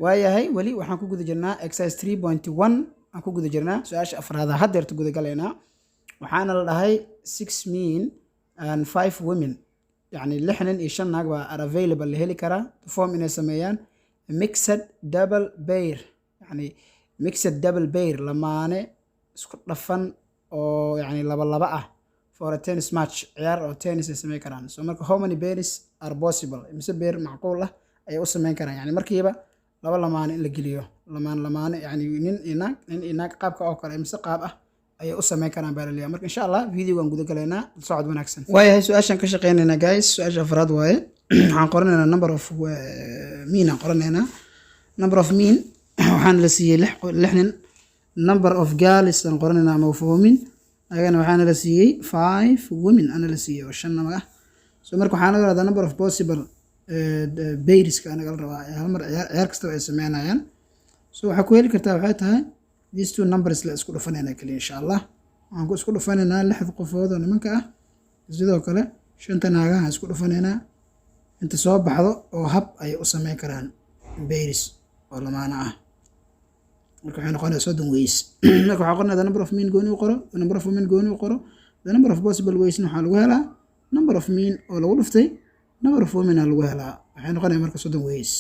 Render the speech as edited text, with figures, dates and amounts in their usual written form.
Waayahay, weli waxaan ku guda jirnaa exercise 3.1 aan ku guda jirnaa. Su-aasha afraada haddeerta guda galaynaa. Waxaana la dhahay six men and five women, yacni lix nin iyo shan naag baa are available, la heli karaa, to form, inay sameeyaan, mixed double pair, yacni mixed double pair, lamaane isku dhafan oo yacni laba laba ah, for a tennis match, ciyaar oo tennis ay sameyn karaan. So marka, how many pairs are possible? Mise pair macquul ah ayay u sameyn karaan? Yani markiiba laba lamaane in la geliyo, lamaan lamaane, yani nin iyo naag, nin iyo naag, qaabka oo kale, mise qaab ah ayay u sameyn karaan baa laleeyahay. Marka insha Allah videogan guda galaynaa. Socod wanaagsan. Waayahay, su-aashaan ka shaqeynaynaa, guys, su-aasha afraad waaye. Waxaan qoranaynaa number of men aan qoranaynaa. Number of men waxaana la siiyey lix nin. Number of girls aan qoranaynaa ama of women, ayagana waxaana la siiyey five women ana la siiyey oo shan namag ah. So marka waxaa laga rabaa number of possible pairska anaga la rabaa hal mar ciyaar, ciyaar kastaba ay sameynayaan. So waxaa ku heli kartaa waxay tahay these two numbers la isku dhufanayna keliya. Insha Allah waxaan ku isku dhufanaynaa lixda qofood oo nimanka ah, sidoo kale shanta naagaha isku dhufanaynaa. Inta soo baxdo oo hab ayay u sameyn karaan pairs oo lamaano ah. Marka waxay noqonaysaa 30 ways. Marka waxaa qoranaya the number of men gooni u qoro, the number of women gooni u qoro. The number of possible waysna waxaa lagu helaa number of men oo lagu dhuftay number of women aa lagu helaa. Waxay noqonaya marka 30 ways.